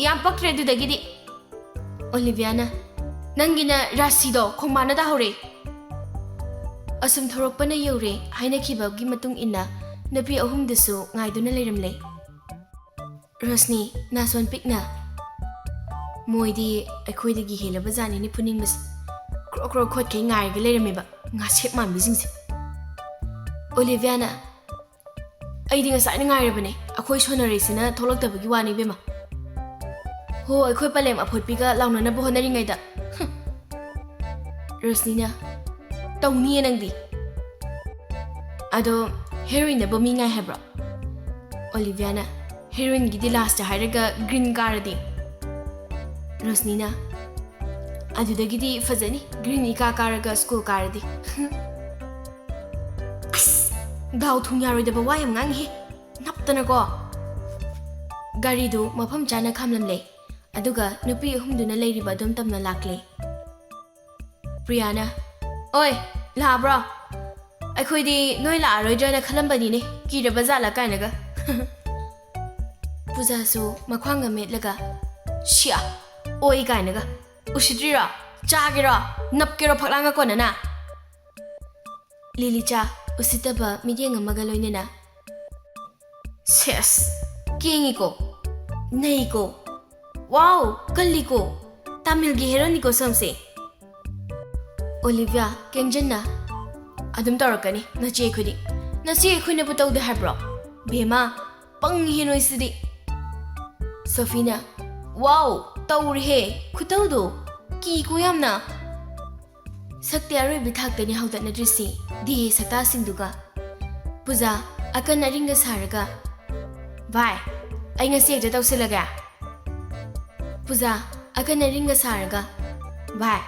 ꯌꯥꯝ ꯄꯛꯇ꯭ꯔꯦ ꯑꯗꯨꯗꯒꯤꯗꯤ꯫" ꯑꯣꯂꯤꯚꯤꯌꯥꯅ, "ꯅꯪꯒꯤꯅ ꯔꯥꯁꯤꯗꯣ ꯈꯣꯡꯕꯥꯟꯗ ꯇꯥꯍꯧꯔꯦ꯫" ꯑꯁꯨꯝ ꯊꯣꯔꯛꯄꯅ ꯌꯧꯔꯦ ꯍꯥꯏꯅꯈꯤꯕꯒꯤ ꯃꯇꯨꯡ ꯏꯟꯅ ꯅꯨꯄꯤ ꯑꯍꯨꯝꯗꯨꯁꯨ ꯉꯥꯏꯗꯨꯅ ꯂꯩꯔꯝꯂꯦ꯫ ꯔꯣꯁꯅꯤ, ꯅꯥꯁꯣꯟ ꯄꯤꯛꯅ, "ꯃꯣꯏꯗꯤ ꯑꯩꯈꯣꯏꯗꯒꯤ ꯍꯦꯜꯂꯕ ꯖꯥꯠꯅꯤꯅꯦ ꯐꯨꯅꯤꯡꯕꯁꯦ꯫ ꯈ꯭ꯔꯣ ꯈ꯭ꯔꯣ ꯈꯣꯠꯈꯩ ꯉꯥꯏꯔꯒ ꯂꯩꯔꯝꯃꯦꯕ, ꯉꯥꯁꯦꯞ ꯃꯥꯟꯕꯁꯤꯡꯁꯦ꯫" ꯑꯣꯂꯤꯚꯤꯌꯥꯅ, "ꯑꯩꯗꯤ ꯉꯁꯥꯏꯅ ꯉꯥꯏꯔꯕꯅꯦ, ꯑꯩꯈꯣꯏ ꯁꯣꯅꯔꯤꯁꯤꯅ ꯊꯣꯛꯂꯛꯇꯕꯒꯤ ꯋꯥꯅꯤ ꯏꯕꯦꯝꯃ꯫ ꯍꯣ, ꯑꯩꯈꯣꯏ ꯄꯂꯦꯝ ꯑꯐꯣꯠꯄꯤꯒ ꯂꯥꯎꯅꯅꯕ ꯍꯣꯠꯅꯔꯤꯉꯩꯗ꯫" ꯍꯨꯝ꯫ ꯔꯣꯁꯅꯤꯅ, "ꯇꯧꯅꯤꯌꯦ ꯅꯪꯗꯤ꯫ ꯑꯗꯣ heroine ꯅꯕꯨ ꯃꯤ ꯉꯥꯏ ꯍꯥꯏꯕ꯭ꯔꯣ?" ꯑꯣꯂꯤꯚꯤꯌꯥꯅ, "Heroine ꯒꯤꯗꯤ last ꯇ ꯍꯥꯏꯔꯒ green ꯀꯥꯔꯗꯤ꯫" ꯔꯣꯁꯅꯤꯅ, "ꯑꯗꯨꯗꯒꯤꯗꯤ ꯐꯖꯅꯤ, green ꯏꯀꯥ ꯀꯥꯔꯒ school ꯀꯥꯔꯗꯤ꯫" ꯑꯁ, ꯗꯥꯎ ꯊꯨꯝ ꯌꯥꯔꯣꯏꯗꯕ ꯋꯥ ꯌꯥꯝ ꯉꯥꯡꯉꯤꯍꯦ, ꯅꯞꯇꯅꯀꯣ꯫ ꯒꯥꯔꯤꯗꯨ ꯃꯐꯝ ꯆꯥꯅ ꯈꯥꯝꯂꯝꯂꯦ, ꯑꯗꯨꯒ ꯅꯨꯄꯤ ꯑꯍꯨꯝꯗꯨꯅ ꯂꯩꯔꯤꯕ ꯑꯗꯨꯝ ꯇꯝꯅ ꯂꯥꯛꯂꯦ꯫ ꯄ꯭ꯔꯤꯌꯥꯅ, "ꯑꯣꯏ, ꯂꯥꯛꯑꯕ꯭ꯔꯣ? ꯑꯩꯈꯣꯏꯗꯤ ꯅꯣꯏ ꯂꯥꯛꯑꯔꯣꯏꯗ꯭ꯔꯅ ꯈꯜꯂꯝꯕꯅꯤꯅꯦ, ꯀꯤꯔꯕ ꯖꯥꯠꯂ ꯀꯥꯏꯅꯒ꯫" ꯄꯨꯖꯥꯁꯨ ꯃꯈ꯭ꯋꯥꯡꯒ ꯃꯦꯠꯂꯒ, "ꯁꯤꯌꯥ, ꯑꯣꯏ ꯀꯥꯏꯅꯒ, ꯎꯁꯤꯠꯇ꯭ꯔꯤꯔꯣ?" ꯆꯥꯒꯦꯔꯣ? ꯅꯞꯀꯦꯔꯣ ꯐꯛꯂꯥꯡꯒ ꯀꯣꯟꯅꯅ? ꯂꯤꯂꯤꯆꯥ, ꯎꯁꯤꯠꯇꯕ ꯃꯤꯠꯌꯦꯡ ꯑꯃꯒ ꯂꯣꯏꯅꯅ, ꯁꯦꯁ, ꯀꯦꯡꯉꯤꯀꯣ, ꯅꯩꯀꯣ, ꯋꯥꯎ, ꯀꯜꯂꯤꯀꯣ, ꯇꯥꯃꯤꯜꯒꯤ ꯍꯦꯔꯣꯅꯤꯀꯣ ꯁꯣꯝꯁꯦ꯫ ꯑꯣꯂꯤꯚꯤꯌꯥ, ꯀꯦꯡꯖꯟꯅ, ꯑꯗꯨꯝ ꯇꯧꯔꯛꯀꯅꯤ ꯅꯆꯦ ꯑꯩꯈꯣꯏꯗꯤ꯫ ꯅꯆꯦ ꯑꯩꯈꯣꯏꯅꯕꯨ ꯇꯧꯗꯦ ꯍꯥꯏꯕ꯭ꯔꯣ? ꯕꯦꯝꯃ, ꯄꯪꯉꯤꯍꯦ ꯅꯣꯏꯁꯤꯗꯤ꯫ ꯁꯣꯐꯤꯅ, ꯋꯥꯎ, ꯇꯧꯔꯦꯍꯦ ꯈꯨꯇꯧꯗꯣ, ꯀꯤꯀꯣ ꯌꯥꯝꯅ꯫ ꯁꯛꯇꯤ ꯑꯔꯣꯏꯕ ꯊꯥꯛꯇꯅꯤ ꯍꯧꯒꯠꯅꯗ꯭ꯔꯤꯁꯤ, ꯗꯤꯍꯦ ꯁꯛꯇꯥꯁꯤꯡꯗꯨꯒ꯫ ꯄꯨꯖꯥ, ꯑꯀꯟ ꯑꯔꯤꯡꯒ ꯁꯥꯔꯒ, ꯚꯥꯏ, ꯑꯩ ꯉꯁꯤ ꯍꯦꯛꯇ ꯇꯧꯁꯤꯜꯂꯒꯦ꯫ ꯄꯨꯖꯥ, ꯑꯀꯟ ꯑꯔꯤꯡꯒ ꯁꯥꯔꯒ, ꯚꯥꯏ,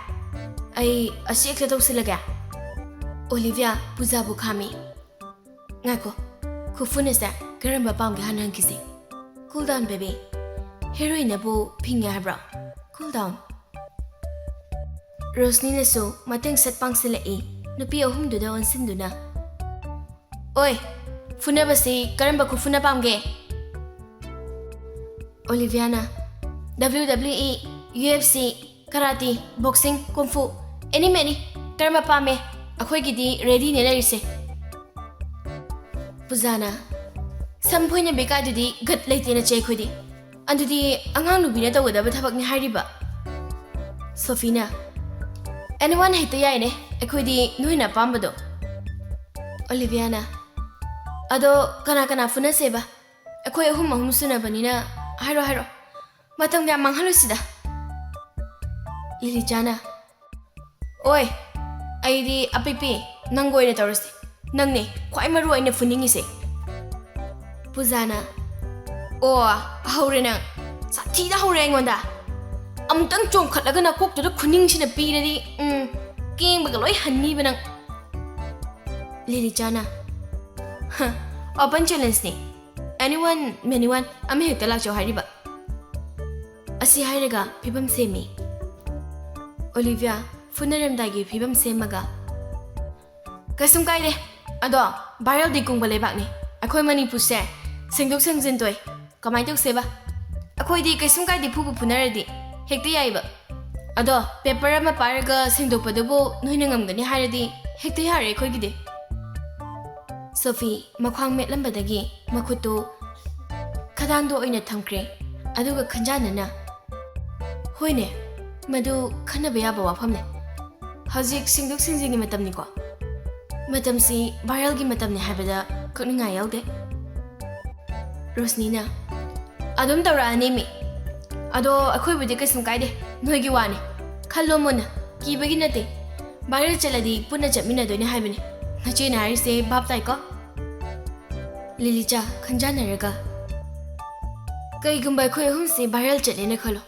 ꯑꯩ ꯑꯁꯤ ꯍꯦꯛꯇ ꯇꯧꯁꯤꯜꯂꯒꯦ꯫ ꯑꯣꯂꯤꯚꯤꯌꯥ, ꯄꯨꯖꯥꯕꯨ ꯈꯥꯝꯃꯤ꯫ ꯉꯥꯏꯈꯣ, ꯈꯨꯐꯨꯅꯁꯦ ꯀꯔꯝꯕ ꯄꯥꯝꯒꯦ ꯍꯥꯟꯅ ꯍꯪꯈꯤꯁꯤ꯫ Cool down, baby. ꯍꯦꯔꯣꯏꯟꯅꯕꯨ ꯐꯤꯡꯉꯦ ꯍꯥꯏꯕ꯭ꯔꯣ? Cool down. ꯔꯣꯁꯅꯤꯅꯁꯨ ꯃꯇꯦꯡ ꯁꯠ ꯄꯥꯡꯁꯤꯜꯂꯛꯏ, ꯅꯨꯄꯤ ꯑꯍꯨꯝꯗꯨꯗ ꯑꯣꯟꯁꯤꯟꯗꯨꯅ꯫ ꯑꯣꯏ, ꯐꯨꯅꯕꯁꯤ ꯀꯔꯝꯕ ꯈꯨꯐꯨꯅ ꯄꯥꯝꯒꯦ? ꯑꯣꯂꯤꯚꯤꯌꯥꯅ, W W E, U F C, karate, boxing, kung fu, any many, ꯀꯔꯝꯕ ꯄꯥꯝꯃꯦ? ꯑꯩꯈꯣꯏꯒꯤꯗꯤ ꯔꯦꯗꯤꯅꯦ ꯂꯩꯔꯤꯁꯦ꯫ ꯄꯨꯖꯥꯅ, ꯁꯝ ꯐꯣꯏꯅꯕꯤ ꯀꯥꯏꯗꯨꯗꯤ ꯒꯠ ꯂꯩꯇꯦ ꯅꯆꯦ ꯑꯩꯈꯣꯏꯗꯤ꯫ ꯑꯗꯨꯗꯤ ꯑꯉꯥꯡ ꯅꯨꯕꯤꯅ ꯇꯧꯒꯗꯕ ꯊꯕꯛꯅꯤ ꯍꯥꯏꯔꯤꯕ? ꯁꯣꯐꯤꯅ, ꯑꯦꯅꯤꯋꯥꯟ ꯍꯦꯛꯇ ꯌꯥꯏꯅꯦ, ꯑꯩꯈꯣꯏꯗꯤ ꯅꯣꯏꯅ ꯑꯄꯥꯝꯕꯗꯣ꯫ ꯑꯣꯂꯤꯚꯤꯌꯥꯅ, ꯑꯗꯣ ꯀꯅꯥ ꯀꯅꯥ ꯐꯨꯅꯁꯦꯕ? ꯑꯩꯈꯣꯏ ꯑꯍꯨꯝ ꯑꯍꯨꯝ ꯁꯨꯅꯕꯅꯤꯅ ꯍꯥꯏꯔꯣ ꯍꯥꯏꯔꯣ, ꯃꯇꯝ ꯀꯌꯥ ꯃꯥꯡꯍꯜꯂꯣꯏꯁꯤꯗ꯫ ꯂꯤꯂꯤꯆꯥꯅ, ꯑꯣꯏ, ꯑꯩꯗꯤ ꯑꯄꯤꯛꯄꯤ, ꯅꯪꯒ ꯑꯣꯏꯅ ꯇꯧꯔꯁꯤ, ꯅꯪꯅꯦ ꯈ꯭ꯋꯥꯏ ꯃꯔꯨ ꯑꯩꯅ ꯐꯨꯅꯤꯡꯉꯤꯁꯦ꯫ ꯄꯨꯖꯥꯅ, ꯑꯣ, ꯍꯧꯔꯦ ꯅꯪ, ꯁꯥꯊꯤꯅ ꯍꯧꯔꯦ ꯑꯩꯉꯣꯟꯗ꯫ ꯑꯃꯨꯛꯇꯪ ꯆꯣꯡꯈꯠꯂꯒ ꯅꯀꯣꯛꯇꯨꯗ ꯈꯨꯅꯤꯡꯁꯤꯅ ꯄꯤꯔꯗꯤ, ꯎꯝ, ꯀꯦꯡꯕꯒ ꯂꯣꯏ ꯍꯟꯅꯤꯕ ꯅꯪ꯫ ꯂꯤꯂꯤꯆꯥꯅ, ꯍ, open challenge ꯅꯤ, ꯑꯦꯅꯤꯋꯥꯟ ꯃꯦꯅꯤꯋꯥꯟ ꯑꯃ ꯍꯦꯛꯇ ꯂꯥꯛꯆꯧ ꯍꯥꯏꯔꯤꯕ꯫ ꯑꯁꯤ ꯍꯥꯏꯔꯒ ꯐꯤꯕꯝ ꯁꯦꯝꯃꯤ꯫ ꯑꯣꯂꯤꯚꯤꯌꯥ ꯐꯨꯅꯔꯝꯗꯥꯏꯒꯤ ꯐꯤꯕꯝ ꯁꯦꯝꯃꯒ, ꯀꯩꯁꯨꯝ ꯀꯥꯏꯗꯦ, ꯑꯗꯣ ꯚꯥꯏꯔꯦꯜꯗꯤ ꯀꯨꯡꯕ ꯂꯩꯕꯥꯛꯅꯤ ꯑꯩꯈꯣꯏ ꯃꯅꯤꯄꯨꯔꯁꯦ, ꯁꯦꯡꯗꯣꯛ ꯁꯦꯡꯖꯤꯟ ꯇꯣꯏ, ꯀꯃꯥꯏꯅ ꯇꯧꯁꯦꯕ? ꯑꯩꯈꯣꯏꯗꯤ ꯀꯩꯁꯨꯝ ꯀꯥꯏꯗꯦ, ꯐꯨꯕꯨ ꯐꯨꯅꯔꯗꯤ ꯍꯦꯛꯇ ꯌꯥꯏꯕ꯫ ꯑꯗꯣ, ꯄꯦꯄꯔ ꯑꯃ ꯄꯥꯏꯔꯒ ꯁꯦꯡꯗꯣꯛꯄꯗꯨꯕꯨ ꯅꯣꯏꯅ ꯉꯝꯒꯅꯤ ꯍꯥꯏꯔꯗꯤ ꯍꯦꯛꯇ ꯌꯥꯔꯦ ꯑꯩꯈꯣꯏꯒꯤꯗꯤ꯫ ꯁꯣꯐꯤ ꯃꯈ꯭ꯋꯥꯡ ꯃꯦꯠꯂꯝꯕꯗꯒꯤ ꯃꯈꯨꯠꯇꯨ ꯈꯗꯥꯡꯗꯣ ꯑꯣꯏꯅ ꯊꯝꯈ꯭ꯔꯦ꯫ ꯑꯗꯨꯒ ꯈꯟꯖꯥꯟꯅꯅ, "ꯍꯣꯏꯅꯦ, ꯃꯗꯨ ꯈꯟꯅꯕ ꯌꯥꯕ ꯋꯥꯐꯝꯅꯦ꯫ ꯍꯧꯖꯤꯛ ꯁꯦꯡꯗꯣꯛ ꯁꯦꯡꯖꯤꯟꯒꯤ ꯃꯇꯝꯅꯤꯀꯣ꯫ ꯃꯇꯝꯁꯤ ꯚꯥꯏꯔꯦꯜꯒꯤ ꯃꯇꯝꯅꯤ ꯍꯥꯏꯕꯗ ꯀꯛꯅꯤꯡꯉꯥꯏ ꯌꯥꯎꯗꯦ꯫" ꯔꯣꯁꯅꯤꯅ, "ꯑꯗꯨꯝ ꯇꯧꯔꯛꯑꯅꯤ ꯃꯤ꯫ ꯑꯗꯣ ꯑꯩꯈꯣꯏꯕꯨꯗꯤ ꯀꯩꯁꯨꯝ ꯀꯥꯏꯗꯦ, ꯅꯣꯏꯒꯤ ꯋꯥꯅꯤ꯫ ꯈꯜꯂꯣ ꯃꯨꯟꯅ, ꯀꯤꯕꯒꯤ ꯅꯠꯇꯦ꯫ ꯚꯥꯏꯔꯦꯜ ꯆꯠꯂꯗꯤ ꯄꯨꯟꯅ ꯆꯠꯃꯤꯟꯅꯗꯣꯏꯅꯦ ꯍꯥꯏꯕꯅꯤ꯫ ꯅꯆꯦꯅ ꯍꯥꯏꯔꯤꯁꯦ ꯚꯥꯞ ꯇꯥꯏꯀꯣ?" ꯂꯤꯂꯤꯆꯥ ꯈꯟꯖꯥꯟꯅꯔꯒ, "ꯀꯩꯒꯨꯝꯕ ꯑꯩꯈꯣꯏ ꯑꯍꯨꯝꯁꯦ ꯚꯥꯏꯔꯦꯜ ꯆꯠꯂꯦꯅ ꯈꯜꯂꯣ,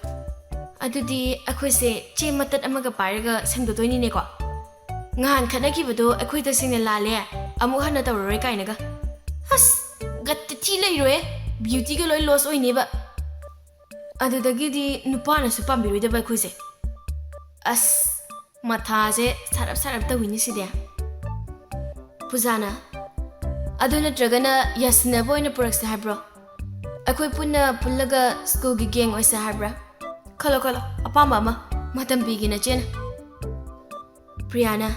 ꯑꯗꯨꯗꯤ ꯑꯩꯈꯣꯏꯁꯦ ꯆꯦ ꯃꯇꯠ ꯑꯃꯒ ꯄꯥꯏꯔꯒ ꯁꯦꯡꯗꯣꯛꯇꯣꯏꯅꯤꯅꯦꯀꯣ꯫ ꯉꯍꯥꯟ ꯈꯠꯅꯈꯤꯕꯗꯣ ꯑꯩꯈꯣꯏ ꯇꯁꯦꯡꯅ ꯂꯥꯜꯂꯦ, ꯑꯃꯨꯛ ꯍꯟꯅ ꯇꯧꯔꯔꯣꯏ ꯀꯥꯏꯅꯒ꯫ ꯑꯁ, ꯒꯠꯇ ꯊꯤ ꯂꯩꯔꯣꯏ, ꯕ꯭ꯌꯨꯇꯤꯒ ꯂꯣꯏ ꯂꯣꯁ ꯑꯣꯏꯅꯦꯕ꯫ ꯑꯗꯨꯗꯒꯤꯗꯤ ꯅꯨꯄꯥꯅꯁꯨ ꯄꯥꯝꯕꯤꯔꯣꯏꯗꯕ ꯑꯩꯈꯣꯏꯁꯦ꯫ ꯑꯁ, ꯃꯊꯥꯁꯦ ꯁꯥꯔꯞ ꯁꯥꯔꯞ ꯇꯧꯋꯤꯅꯦ ꯁꯤꯗꯤ꯫" ꯄꯨꯖꯥꯅ, "ꯑꯗꯨ ꯅꯠꯇ꯭ꯔꯒꯅ ꯌꯥꯁꯤꯟꯅꯕ ꯑꯣꯏꯅ ꯄꯨꯔꯛꯁꯦ ꯍꯥꯏꯕ꯭ꯔꯣ? ꯑꯩꯈꯣꯏ ꯄꯨꯟꯅ ꯄꯨꯜꯂꯒ ꯁ꯭ꯀꯨꯜꯒꯤ ꯒꯦꯡ ꯑꯣꯏꯁꯦ ꯍꯥꯏꯕ꯭ꯔꯥ? ꯈꯜꯂꯣ ꯈꯜꯂꯣ, ꯑꯄꯥꯝꯕ ꯑꯃ, ꯃꯇꯝ ꯄꯤꯒꯦ ꯅꯆꯦꯅ꯫" ꯄ꯭ꯔꯤꯌꯥꯅ,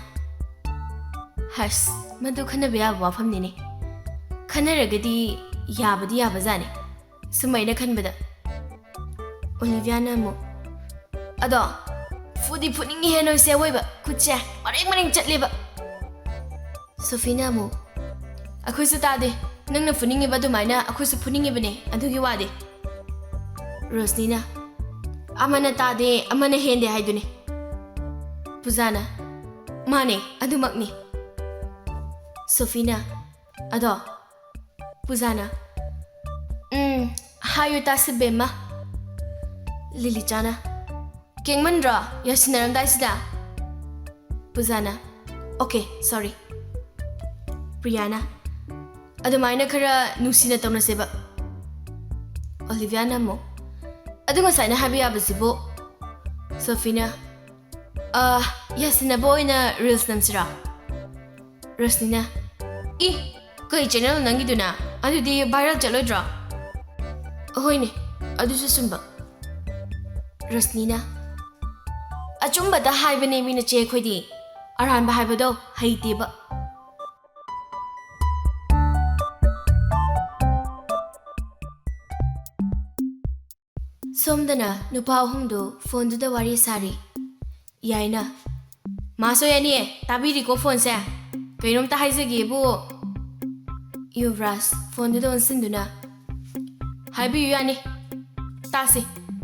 "ꯍꯁ, ꯃꯗꯨ ꯈꯟꯅꯕ ꯌꯥꯕ ꯋꯥꯐꯝꯅꯤꯅꯦ꯫ ꯈꯟꯅꯔꯒꯗꯤ ꯌꯥꯕꯗꯤ ꯌꯥꯕꯖꯥꯠꯅꯤ, ꯁꯨꯝ ꯑꯩꯅ ꯈꯟꯕꯗ꯫" ꯑꯣꯂꯤꯚꯤꯌꯥꯅ ꯑꯃꯨꯛ, "ꯑꯗꯣ, ꯐꯨꯗꯤ ꯐꯨꯅꯤꯡꯉꯤꯍꯦ ꯅꯣꯏꯁꯦ, ꯑꯋꯣꯏꯕ ꯈꯨꯠꯁꯦ ꯃꯔꯦꯡ ꯃꯔꯦꯡ ꯆꯠꯂꯦꯕ꯫" ꯁꯣꯐꯤꯅ ꯑꯃꯨꯛ, "ꯑꯩꯈꯣꯏꯁꯨ ꯇꯥꯗꯦ, ꯅꯪꯅ ꯐꯨꯅꯤꯡꯉꯤꯕ ꯑꯗꯨꯃꯥꯏꯅ ꯑꯩꯈꯣꯏꯁꯨ ꯐꯨꯅꯤꯡꯉꯤꯕꯅꯦ, ꯑꯗꯨꯒꯤ ꯋꯥꯗꯤ꯫" ꯔꯣꯁꯅꯤꯅ, "ꯑꯃꯅ ꯇꯥꯗꯦ, ꯑꯃꯅ ꯍꯦꯟꯗꯦ ꯍꯥꯏꯗꯨꯅꯤ꯫" ꯄꯨꯖꯥꯅ, "ꯃꯥꯅꯦ, ꯑꯗꯨꯃꯛꯅꯤ꯫" ꯁꯣꯐꯤꯅ, "ꯑꯗꯣ?" ꯄꯨꯖꯥꯅ, "ꯎꯝ, ꯍꯥꯏꯌꯨ ꯇꯥꯁꯤ ꯕꯦꯝꯃ꯫" ꯂꯤꯂꯤꯆꯥꯅ, "ꯀꯦꯡꯃꯟꯗ꯭ꯔꯣ ꯌꯥꯁꯤꯟꯅꯔꯝꯗꯥꯏꯁꯤꯗ?" ꯄꯨꯖꯥꯅ, "ꯑꯣꯀꯦ, ꯁꯣꯔꯤ꯫" ꯄ꯭ꯔꯤꯌꯥꯅ, "ꯑꯗꯨꯃꯥꯏꯅ ꯈꯔ ꯅꯨꯡꯁꯤꯅ ꯇꯧꯅꯁꯦꯕ꯫" ꯑꯣꯂꯤꯚꯤꯌꯥꯅ ꯑꯃꯨꯛ, "ꯑꯗꯨ ꯉꯁꯥꯏꯅ ꯍꯥꯏꯕ ꯌꯥꯕꯁꯤꯕꯨ?" ꯁꯣꯐꯤꯅ, "ꯑ, ꯌꯥꯁꯤꯟꯅꯕ ꯑꯣꯏꯅ ꯔꯤꯜꯁ ꯅꯝꯁꯤꯔꯣ?" ꯔꯣꯁꯅꯤꯅ, "ꯏ, ꯀꯩ ꯆꯦꯅꯦꯜ ꯅꯪꯒꯤꯗꯨꯅ? ꯑꯗꯨꯗꯤ ꯚꯥꯏꯔꯦꯜ ꯆꯠꯂꯣꯏꯗ꯭ꯔꯣ?" "ꯑꯍꯣꯏꯅꯦ, ꯑꯗꯨꯁꯨ ꯆꯨꯝꯕ꯫" ꯔꯣꯁꯅꯤꯅ, ꯑꯆꯨꯝꯕꯗ ꯍꯥꯏꯕꯅꯦ ꯃꯤ ꯅꯆꯦ ꯑꯩꯈꯣꯏꯗꯤ꯫ ꯑꯔꯥꯟꯕ ꯍꯥꯏꯕꯗꯣ ꯍꯩꯇꯦꯕ꯫ ꯁꯣꯝꯗꯅ ꯅꯨꯄꯥ ꯑꯍꯨꯝꯗꯨ ꯐꯣꯟꯗꯨꯗ ꯋꯥꯔꯤ ꯁꯥꯔꯤ꯫ ꯌꯥꯏꯅ, "ꯃꯥꯁꯨ ꯌꯥꯅꯤꯌꯦ, ꯇꯥꯕꯤꯔꯤꯀꯣ ꯐꯣꯟꯁꯦ? ꯀꯩꯅꯣꯝꯇ ꯍꯥꯏꯖꯒꯦꯕꯨ꯫" ꯌꯨꯕ꯭ꯔꯥꯖ ꯐꯣꯟꯗꯨꯗ ꯑꯣꯟꯁꯤꯟꯗꯨꯅ, "ꯍꯥꯏꯕꯤꯌꯨ ꯌꯥꯅꯤ꯫ ꯇꯥꯁꯤ,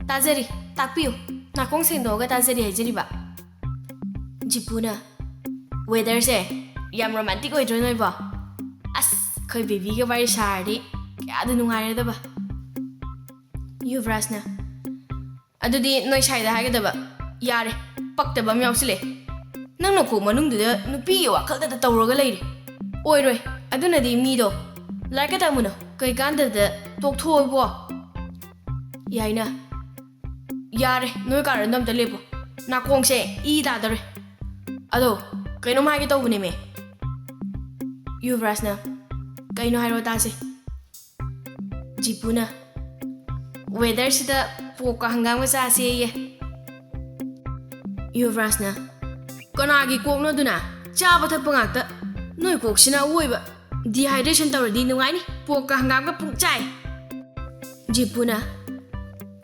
ꯇꯥꯖꯔꯤ, ꯇꯥꯛꯄꯤꯌꯨ꯫ ꯅꯥꯀꯣꯡ ꯁꯦꯡꯗꯣꯛꯑꯒ ꯇꯥꯖꯔꯤ ꯍꯥꯏꯖꯔꯤꯕ꯫" ꯖꯤꯄꯨꯅ, "ꯋꯦꯗꯔꯁꯦ ꯌꯥꯝ ꯔꯣꯃꯥꯟꯇꯤꯛ ꯑꯣꯏꯗ꯭ꯔꯣ ꯅꯣꯏꯕꯣ? ꯑꯁ, ꯑꯩꯈꯣꯏ ꯕꯦꯕꯤꯒ ꯋꯥꯔꯤ ꯁꯥꯔꯗꯤ ꯀꯌꯥꯗ ꯅꯨꯡꯉꯥꯏꯔꯗꯕ꯫" ꯌꯨꯕ꯭ꯔꯥꯖꯅ, "ꯑꯗꯨꯗꯤ ꯅꯣꯏ ꯁꯥꯏꯗ ꯍꯥꯏꯒꯗꯕ꯫ ꯌꯥꯔꯦ, ꯄꯛꯇꯕ ꯑꯃ ꯌꯥꯎꯁꯤꯜꯂꯦ꯫ ꯅꯪ ꯅꯀꯣꯛ ꯃꯅꯨꯡꯗꯨꯗ ꯅꯨꯄꯤꯒꯤ ꯋꯥꯈꯜꯗꯇ ꯇꯧꯔꯒ ꯂꯩꯔꯦ꯫ ꯑꯣꯏꯔꯣꯏ, ꯑꯗꯨꯅꯗꯤ ꯃꯤꯗꯣ ꯂꯥꯏꯔꯤꯛꯀ ꯇꯝꯃꯨꯅꯣ, ꯀꯩꯀꯥꯟꯗꯗ ꯇꯣꯛꯊꯣꯛꯑꯣꯕꯣ꯫" ꯌꯥꯏꯅ, "ꯌꯥꯔꯦ, ꯅꯣꯏ ꯀꯥꯔꯟꯗꯣ ꯑꯝꯇ ꯂꯦꯞꯄꯣ꯫ ꯅꯥꯀꯣꯡꯁꯦ ꯏ ꯇꯥꯗꯧꯔꯦ꯫ ꯑꯗꯣ, ꯀꯩꯅꯣꯝ ꯍꯥꯏꯒꯦ ꯇꯧꯕꯅꯦꯃꯦ꯫" ꯌꯨꯕ꯭ꯔꯥꯖꯅ, "ꯀꯩꯅꯣ ꯍꯥꯏꯔꯣ ꯇꯥꯁꯦ꯫" ꯖꯤꯄꯨꯅ, "ꯋꯦꯗꯔꯁꯤꯗ ꯄꯣꯛꯀ ꯍꯪꯒꯥꯝꯒ ꯆꯥꯁꯦꯌꯦ꯫" ꯌꯨꯕ꯭ꯔꯥꯖꯅ, "ꯀꯅꯥꯒꯤ ꯀꯣꯛꯅꯣ ꯑꯗꯨꯅ? ꯆꯥꯕ ꯊꯛꯄ ꯉꯥꯛꯇ꯫ ꯅꯣꯏ ꯀꯣꯛꯁꯤꯅ ꯑꯋꯣꯏꯕ꯫ ꯗꯤꯍꯥꯏꯗ꯭ꯔꯦꯁꯟ ꯇꯧꯔꯗꯤ ꯅꯨꯡꯉꯥꯏꯅꯤ, ꯄꯣꯛꯀ ꯍꯪꯒꯥꯝꯒ ꯄꯨꯡꯆꯥꯏ꯫" ꯖꯤꯄꯨꯅ,